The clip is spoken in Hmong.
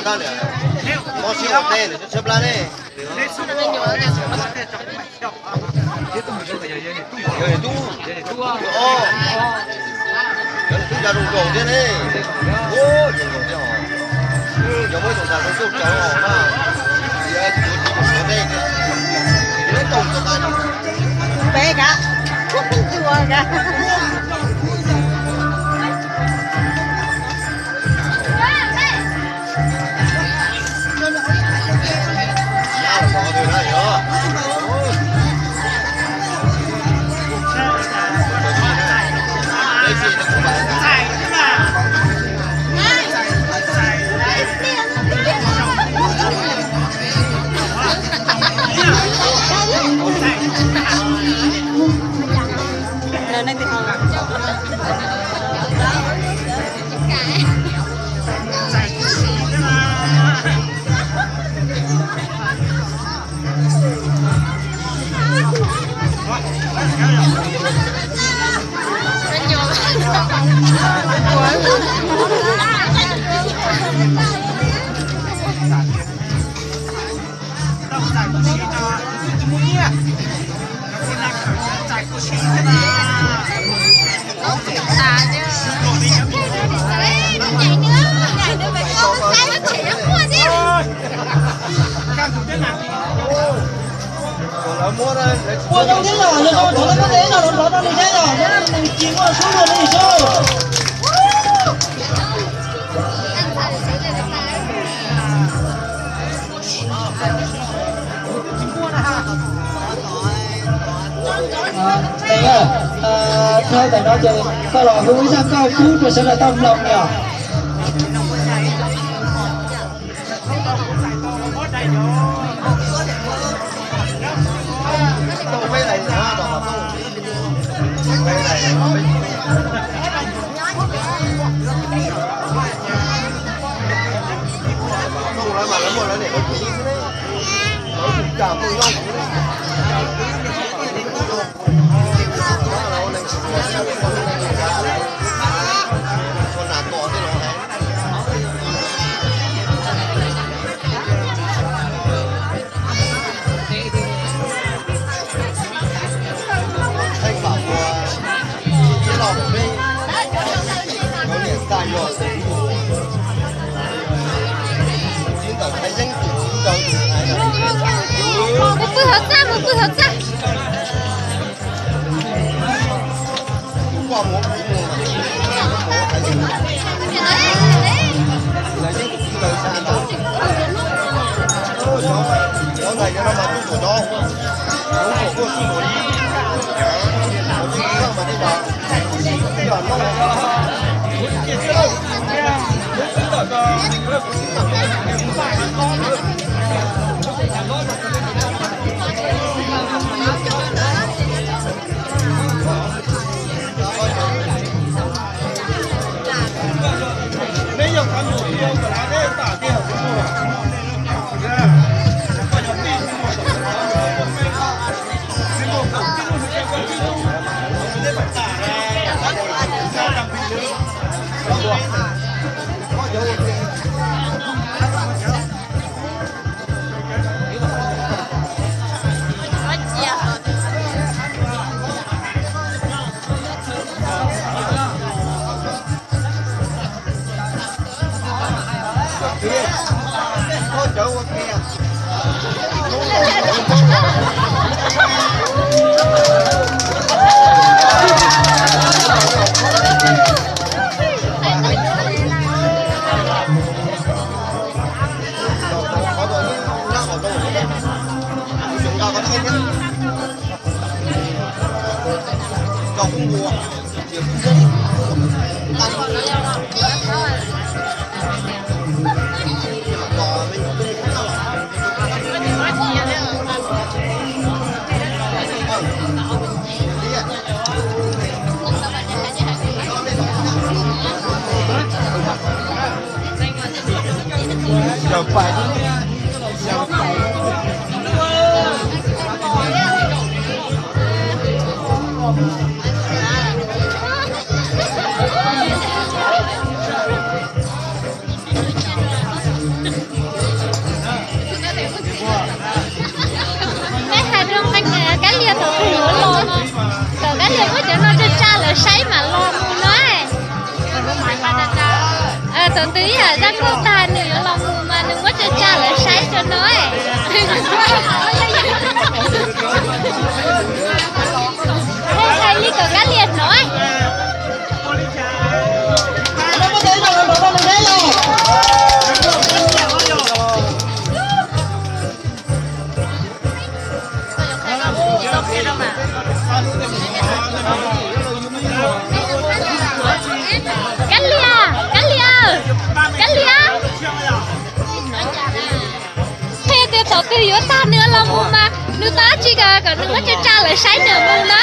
Mob siab ua ntej lawm, tshaib plab ne. Yog niam tub, yog niam tub, yog niam tub ya zoo nkaus thiab ne. Zoo nkaus thiab os. Yog muaj ib tug ntxhais zoo nkauj tsawv os na, yuav tiv mus suav ntej, yuav tau txog tas. Peb kav, ua kav. Ua zoo thiab yog, yog zoo rov rau nws thiab yog, nws ci muaj sub luag li sub. Thawj ntawm no ces koj los hu ib zaj nkauj pub rau sawv daws tau mloog yom. Mus pw hauv txaj, mus pw hauv txaj. Thaum twg ib yam zaj nkauj tag nws yuav los mus mas nws muab tsa tsa lawv saib tso no. Hais li kom Kab Lias hnov. Kab Lias, Kab Lias, Kab Lias. Qhia tias thaum twg yuav tag nws los mus mas nws tau dab tsi kom nws muab tsa tsa lawv saib nws mus na.